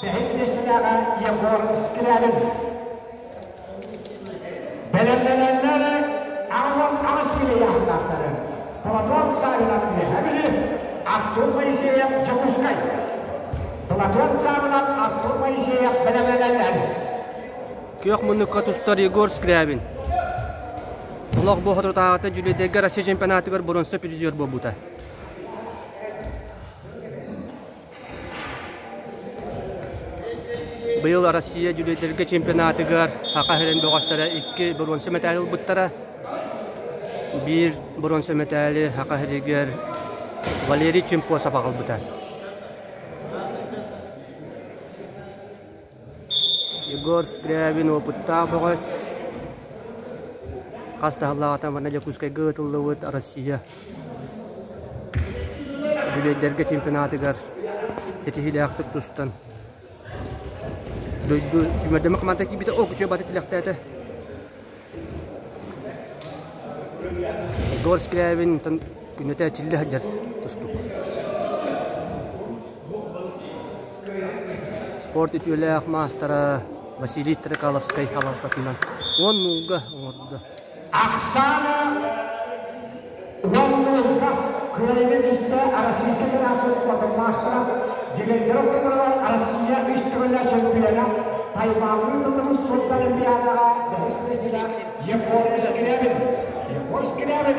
Бэһис миэстэлээҕэ Егор Скрябин. Бэлэмнэнэллэр 88 киилэ ыйааһыннаахтары. Платон Савинов Үөһээ Бүлүү, Артур Моисеев Дьокуускай. Платон Савинов, Артур Моисеев бэлэмнэнэллэр. Күөх муннукка тустар Егор Скрябин. Олох бу соторутааҕыта Дьүлэйдэргэ Россия чемпионатыгар боруонса призер буолбута. Быйыл Россия дьүлэйдэргэ чемпионатыгар Саха сирин бөҕөстөрө икки боруонса мэтээли ылбыттара. Биир боруонса мэтээли Саха сиригэр Валерий Чемпосов аҕалбыта. Егор Скрябин опыттаах бөҕөс. Хас да сыллааҕыта манна Дьокуускайга ыытыллыбыт Россия Бүлэйдэргэ чемпионатыгар ситиһиилээхтик тустан дойду сүүмэрдэммит хамаанда киирбитэ о күчүө баты тилэхтээтэ. Егор Скрябин күннэтэ эрчиллэ сылдьар тустуук. Спорт үтүөлээх маастара Василий Стрекаловскай салалтатынан уон нуулга оҥордо. Оксана Уоннуулга кыайыыны ситистэ Российскай Федерация спордун маастара, Дьүлэйдэр ортолоругар Россия үс төгүллээх чөмпүйүөнэ, Тайваҥҥа ыытыллыбыт Сурт Олимпиадаҕа бэһис миэстэлээх Егор Скрябин. Егор Скрябин.